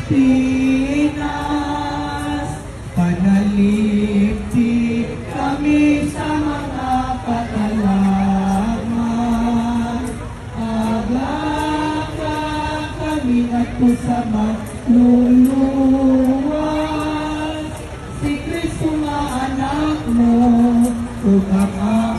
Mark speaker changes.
Speaker 1: Pilipinas. Panalipdi kami sa mga katalagman. Agaka kami ngadto sa maluluwas. Si Kristo nga anak mo, ug ang